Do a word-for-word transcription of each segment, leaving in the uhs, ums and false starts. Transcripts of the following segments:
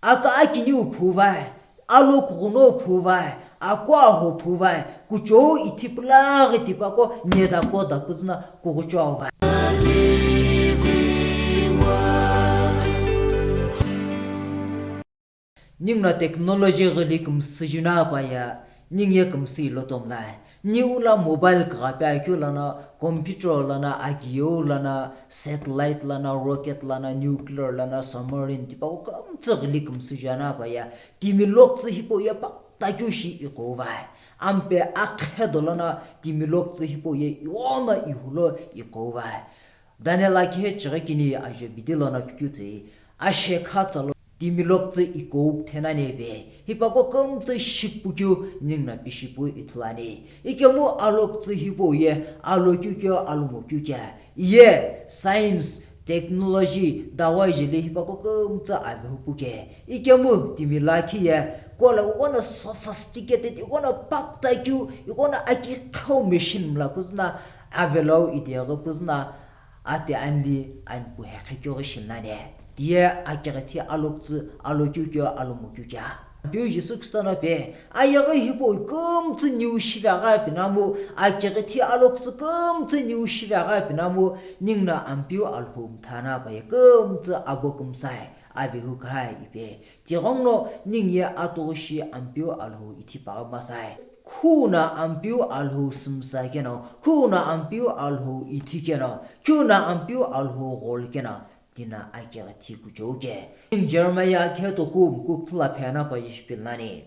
Aka akiniu phuvai, alo kughuno phuvai, akwa aho phuvai, kuchou ithi pulaghi tipaqo nyeda koda püzüna kughuchou vai. Ningu no technology ghili kümsü juna pa ya, ningu ye kümsü ilo tomlai. Niu la mobile kugha pe akeu lana, computer lana, akiyou lana, satellite lana, rocket lana, nuclear lana, submarine tipaqo kümtsü ghili kümsü juna pa ya, timi loktsü hipau ye paqta keu shi iqou vai. Ampe akhe dolana timi loktsü hipau ye ighono ihulo iqou vai. Daniel akhe chighi kini ajo bidi lono pikeu tsü, ashe kha tsalo timi loktsü ikou kuthenani ve, hipaqo kümtsü shipukeu ningu no pishipu ithulu ani. Ikemu aloktsü hipau ye alokeu keu alomokeu kea, ye science, technology, dawai jeli hipaqo kümtsü avehu puke. Ikemu timi lakhi ye kola ighono sophisticated, ighono paqta keu, ighono akiqheu machine mla püzüna avelau ideghi püzüna ati anli anpu hekhe keu ghi shimlani. Tiye akighithi aloktsü, alokeu keu, alomokeu kea. Ampeu Jisü Khristo no pe, ayeghi hipau kümtsü niu shive aghi pinamu, akighithi aloktsü kümtsü niu shive aghi pinamu, ningu no Ampeu Alhou mthana pa ye kümtsü abo kümsai, avehu khai ipe. Tighenguno ningu ye atughu shi Ampeu Alhou ithi paghi masai. Khuno Ampeu Alhou sümsa keno, khuno Ampeu Alhou ithi keno, khuno Ampeu Alhou ghol keno, tino akighithi kuchou ke. Jeremiah khe toku muku kthula phena pa ye shipilani.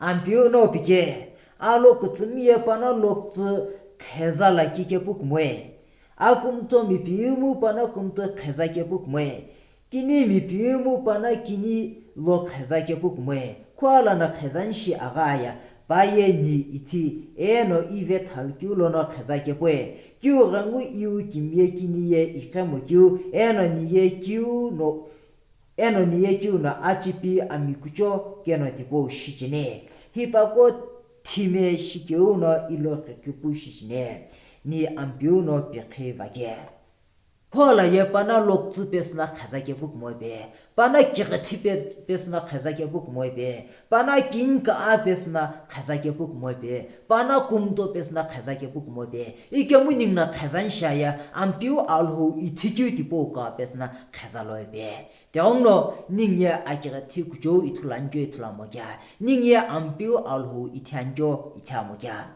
Ampeu no pike, alo kutsümi ye pano loktsü kheza lakhi kepu kumoe. Akumto mipiumu pano kumto kheza kepu kumoe. Kini mipiumu pano kini lo kheza kepu kumoe. Khuala no khezan shi agha ya, pa ye ni ithi, eno ive thalkeu lono kheza kepue. Kiu ghengu iu kimi ye kini ye ikhemo kiu, eno ni ye kiu no Eno ni ye kiu no achipi ami kucho keno tipau shichine. Hipaqo thime shikeu no ilo qhikipu shichine. Ni Ampeu no pikhi vake. Khuala ye pano loktsü pesüna kheza kepu kumoe pe. Pano kighithi pe, pesüna kheza kepu kumoe pe. Pano kinka a pesüna kheza kepu kumoe pe. Pano kumto pesüna kheza kepu kumoe pe. Ikemu ningu no khezan shi aye, Ampeu Alhou ithi keu tipau ka pesüna kheza loe pe. Tighenguno ningu ye akighithi kuchou ithulu anikeu ithulu amo kea, ningu ye Ampeu Alhou ithi anikeu ithi amo kea.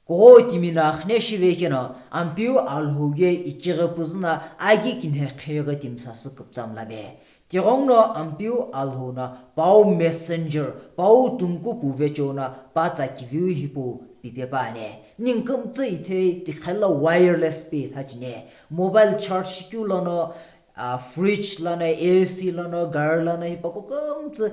Kugho timi no akhne shive keno, Ampeu Alhou ye ikighi püzüna agi kinhe kheyeghi timi sasü küpütsa mlave. Tighenguno Ampeu Alhou no pau messenger, pau tungku puve cheu no pa tsa kiviu hipau pipe pa ani. Ningu kümtsü ithei tikhela wireless pe ithachine. Mobile charge shikeu lono, ah, fridge lono, A C lono, gari lono, hipaqo kümtsü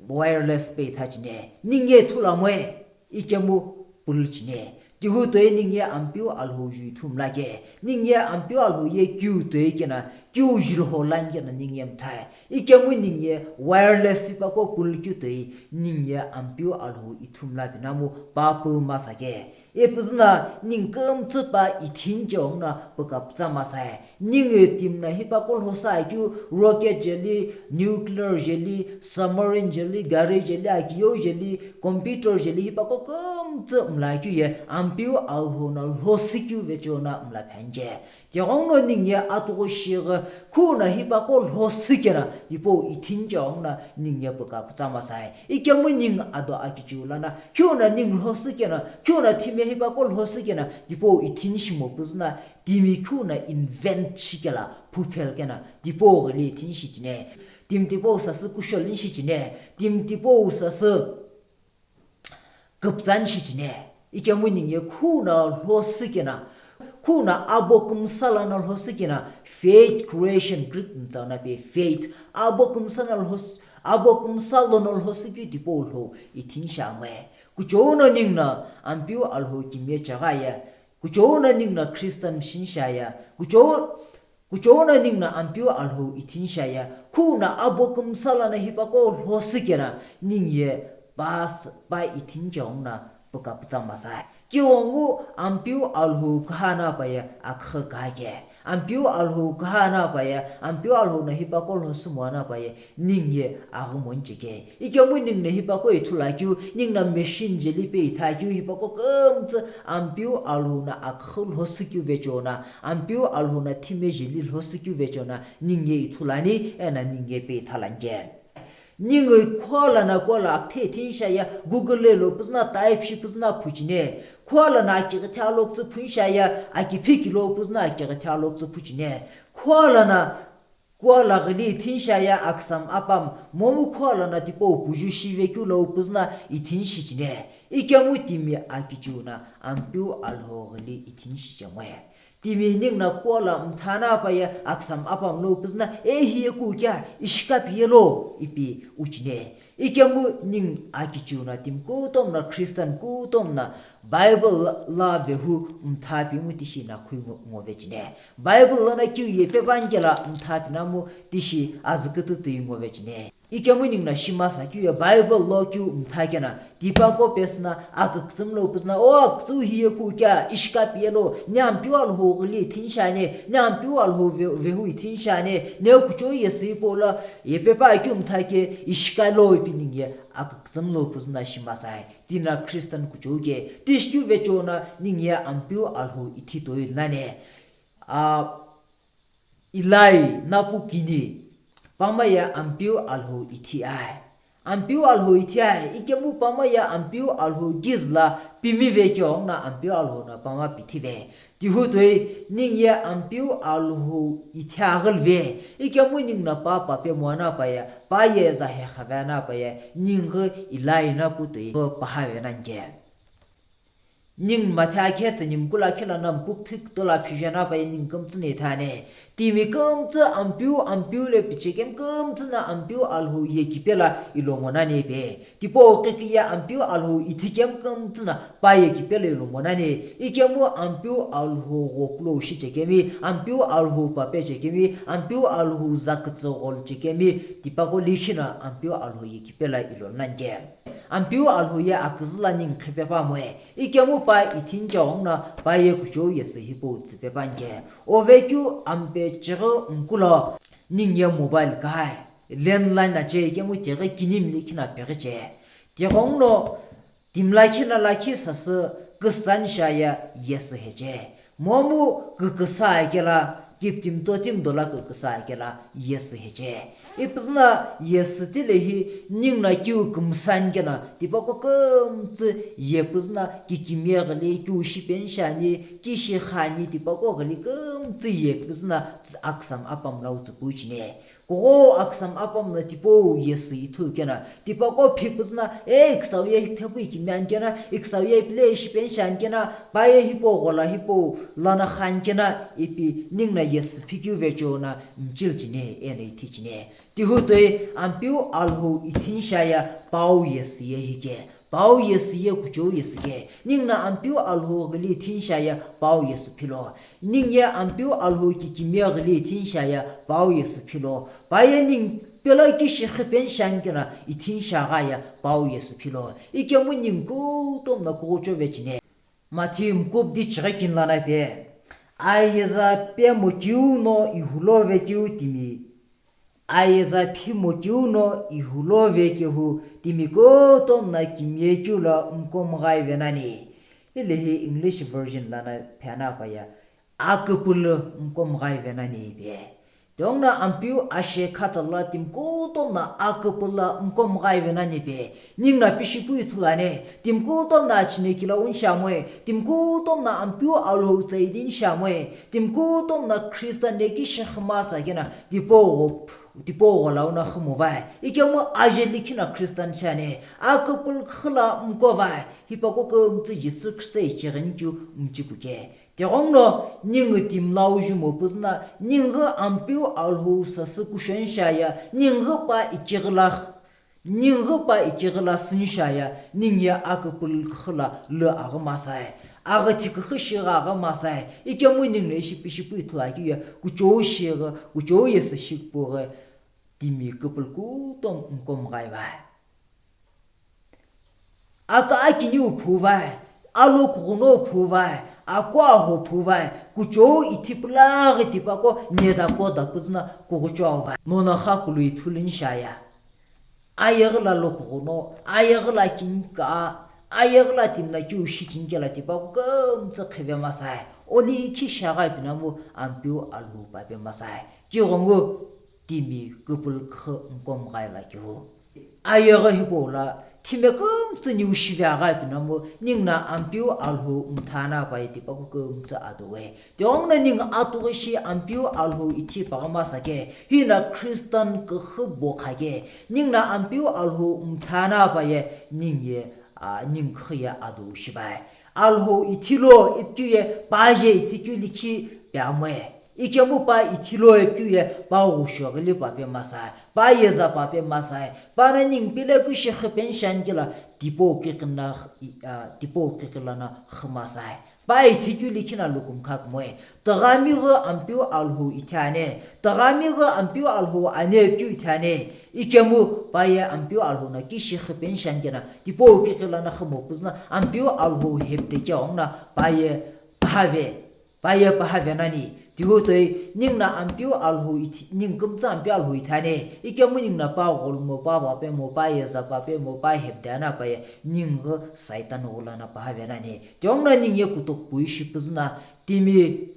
wireless pe ithachine. Ningu ye ithulu amoe, ikemu pulu chine. Tihu toi ningu ye Ampeu Alhou ju ithu mlake. Ningu ye Ampeu Alhou ye kiu toi keno, kiu jilho lan keno ningu ye mthae. Ikemu ningu ye wireless hipaqo pulu keu toi, ningu ye Ampeu Alhou ithu mla pinamu pa pu masake. Ipüzüna ningu kümtsü pa ithinche ghenguno pükapütsa masae. Ningu timi no hipaqo lhosa akeu rocket jeli, nuclear jeli, submarine jeli, gari jeli, akiyou jeli, computer jeli hipaqo kümtsü mla keu ye Ampeu Alhou no lhosikeu vecheo no mla phenche. Tighenguno ningu ye atughu shighi khuno hipaqo lhosikeno tipau ithinche ghenguno ningu ye pükapütsa masae. Ikemu ningu ado akichiu lono khuno ningu lhosikeno, khuno thime hipaqo lhosikeno tipau ithinshi mo püzüna timi khuno invent shikelo phuphe keno tipau ghili ithinshichine. Timi tipau sasü kushol inshichine. Timi tipau sasü küpütsa inshichine. Ikemu ningu ye khuno lhosikeno, khuno abo kümsa lono lhosikeno, faith creation, Greek mtsau no pe faith, abo kümsa no lhos-, abo kümsa lono lhosikeu tipau lhou ithinshi amoe. Kuchou no ningu no Ampeu Alhou kimiye chegha ye, kuchou no ningu no Christian mshinsha ye, kuchou, kuchou no ningu no Ampeu Alhou ithinshi aye, khuno abo kümsa lono hipaqo lhosikeno ningu ye pa s-, pa ithinche ghenguno pükapütsa masae. Keu ghengu Ampeu Alhou küha no pa ye aküghü küha ke. Ampeu Alhou küha anapaye, Ampeu Alhou no hipaqo lhosumo anapaye, ningu ye aghü moni cheke. Ikemu ningu no hipaqo ithulu akeu, ningu no machine jeli pe itha akeu, hipaqo kümtsü Ampeu Alhou no aküxü lhosu keu vecheo no, Ampeu Alhou no thime jeli lhosu keu vecheo no, ningu ye ithulu ani, eno ningu ye pe ithalu ani ke. Ningu khula no khula akithe ithini shiaye, Google lo püzü no type shi püzü no phuchine. Khula no akighi thi alokütsü phuni shiaye, akiphiki lo püzü no akighi thi alokütsü phuchine. Khula no khula ghili ithini shiaye, aküsam apam, momu khula no tipau kuju shive keu lo püzü no ithini shichine. Ikemu timi akichiu no Ampeu Alhou ghili ithini shichemghe. Timi ningu no khula mtha anapaye aküsam apam lo püzü no, "E hiye kukea, ishi kapiye lo?" ipi uchine. Ikemu ningu akichiu no timi kutomo no Christian kutomo no Bible lo, lo vehu mtha pimu tishi no khui ngo-, ngo vechine. Bible lono keu ye pepa ani kelo mtha pinamu tishi azükütü tui ngo vechine. Ikemu ningu no shi masa keu ye Bible lo keu mtha keno, tipaqo pesü no akükütsümu lo püzü no, "O akütsüu hiye kukea, ishi kapiye lo, ni Ampeu Alhou ghili ithini shiani, ni Ampeu Alhou ve-, vehu ithini shiani, ni kuchou yesü hipau lo, ye pepa akeu mtha ke, ishi ka lo?" ipi ningu ye akükütsümu lo püzü no shi masae. Ti no Christian kuchou ke, tishi keu vecheo no ningu ye Ampeu Alhou ithi toi nani. A, Eli napu kini, pama ye Ampeu Alhou ithi ai. Ampeu Alhou ithi ai, ikemu pama ye Ampeu Alhou kiz lo pimi vekeu ghenguno Ampeu Alhou no pama pithive. Tihu toi, ningu ye Ampeu Alhou ithi aghüluve, ikemu ningu no pa papemu anapaye, pa ye zahekha ve anapaye, ningu Eli napu toi pahave nani ke. Ningu mathe akhe tsüni mkulu akhe lono mkukthü kutola phiju anapaye ningu kümtsü no ithani. Timi kümtsü Ampeu, Ampeu lo pichekemi kümtsü no Ampeu Alhou ye kipe lo ilo ngo nani pe. Tipau kiki ye Ampeu Alhou ithi kemi kümtsü no pa ye kipe lo ilo ngo nani. Ikemu Ampeu Alhou ghokulo shichekemi, Ampeu Alhou pape chekemi, Ampeu Alhou zakütsü gholo chekemi, tipaqo likhi no Ampeu Alhou ye kipe lo ilo nani ke. Ampeu Alhou ye aküzü lo ningu qhipe pamoi. Ikemu pa ithini keu ghenguno pa ye kuchou yesü hipau tsüpe pani ke. Ovekeu ampe chighi mkulu ningu ye mobile kahai, landline ache ikemu tighi kinimi likhi no pighi che. Tighenguno timi lakhi no lakhi sasü küsani shiaye yesü heche. Momu küküsa kelo, kiptimi totimi dolo küküsa kelo yesü heche. Ipüzü no yesü tile hi ningu no keu kümsani keno, tipaqo kümtsü ye püzü no kikimiye ghili keu shipeni shiani, kishi khani tipaqo ghili kümtsü ye püzü no aküsam apam lo tsüpu chine. Kugho aküsam apam no tipau yesü ithulu keno, tipaqo phi püzü no, e, iküsau ye ithepu ikimiye ani keno, iküsau ye ipile shipeni shiani keno, pa ye hipau ghola hipau lono khani keno, ipi ningu no yesü phikeu vecheo no mchil chine, eno ithi chine. Tihu toi Ampeu Alhou ithini shiaye pau yesü ye hi ke. Pau yesü ye kuchou yesü ke. Ningu no Ampeu Alhou ghili ithini shiaye pau yesü philo. Ningu ye Ampeu Alhou kikimiye ghili ithini shiaye pau yesü philo. Pa ye ningu pelo kishi qhipeni shiani keno ithini shiaghi aye pau yesü philo. Ikemu ningu kutomo no kughucho vechine. Mathi mkupdi chighi kini lono pe. Ayeza pemo keu no ihulo vekeu timi. Ayeza phimo keu no ihulo vekehu timi kutomo no kimiye keu lo mkomghai venani. Ilehi English version lono phe anapaye, aküpülü mkomghai venani pe. Tighenguno Ampeu ashe khatala timi kutomo no aküpülü mkomghai venani pe. Ningu no pishi pu ithulu ani, timi kutomo no achine kilo uni shiamoi, timi kutomo no Ampeu Alhou tsaidini shiamoi, timi kutomo no Christian ye kishi xü masa keno, tipau gho, tipau ghola uno xü movai. Ikemu aje likhi no Christian shiani, aküpülü küxü lo mkovai, hipaqo kümtsü Jisü Khrista ichighi nikeu mchipu ke. Tighenguno ningu timi lo uju mopüzü no, ningu Ampeu Alhou sasü kusheni shiaye, ningu pa ichighi lo, ningu pa ichighi lo süni shiaye, ningu ye aküpülü küxü lo lü aghi masae, aghi thi küxü shighi aghi masae, ikemu ningu no ishi pishi pu ithulu akeu ye, kuchou shighi, kuchou yesü shighi pughi, timi küpülü kutomo mkomghai vae. Aka akiniu phuvai, alokughuno phuvai, Akwa ho phuvai, kuchou ithi pulaghi tipaqo nyeda koda püzüna kughuchou vai. Mono khakulu ithulu nishaya. Ayeghi la lokughuno, ayeghi la kinika, ayeghi la timna kiu shichini kela tipaqo kümtsü khive masai. Oli khi shagha pinamu Ampeu Alhou pape masai. Kighongu timi kupul kükhu nkom ghai va kiu. Ayeghi hipau lo, thime kümtsü niu shive agha pinamu, ningu no Ampeu Alhou mthana paye tipaqo kümtsü atuwe. Tighenguno ningu atughi shi Ampeu Alhou ithi paghi masa ke, hino Christian kükhu bo kha ke, ningu no Ampeu Alhou mthana paye ningu ye, a, ningu kükhu ye adu shibai. Alhou ithilo ipikeu ye pa je ithikeu likhi pe amoe. Ikemu pa ithilo ipikeu ye pa ghushoghili pape masai, pa yeza pape masai, pa na ningu pile kushi khipeni shani kela tipau kiqi na, a, tipau kiqi lana khü masai. Pa ithikeu likhi na lukumkha kumoe. Tüghami ghi Ampeu Alhou ithi ane. Tüghami ghi Ampeu Alhou ane ipikeu ithi ane. Ikemu pa ye Ampeu Alhou no kishi khipeni shani kela tipau kiqi lana khümo püzüna Ampeu Alhou hepte keu ghenguno pa ye pahave. Pa ye pahave nani. Tihu toi, ningu no Ampeu Alhou ithi, ningu kümtsü Ampeu Alhou ithi ane. Ikemu ningu no pa gholomo, pa pape mo, pa yeza pape mo, pa hepte ana paye, ningu Saitan ghulana pahave nani. Tighenguno ningu ye kutoku pui shi püzüna, timi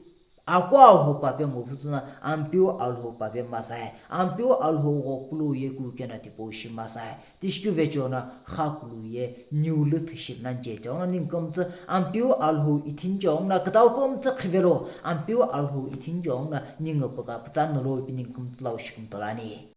akwa ho pape mo püzüna, Ampeu Alhou pape masai. Ampeu Alhou ghokulu ye kukena tipau shi masai. Tishikeu vecheo no khakulu ye niu lü thishil nani je. Tighenguno ningu kümtsü Ampeu Alhou ithini keu ghenguno kütau kümtsü khivelo, Ampeu Alhou ithini keu ghenguno ningu püka pütsa nolo ipi ningu kümtsü lau shi kümtolani.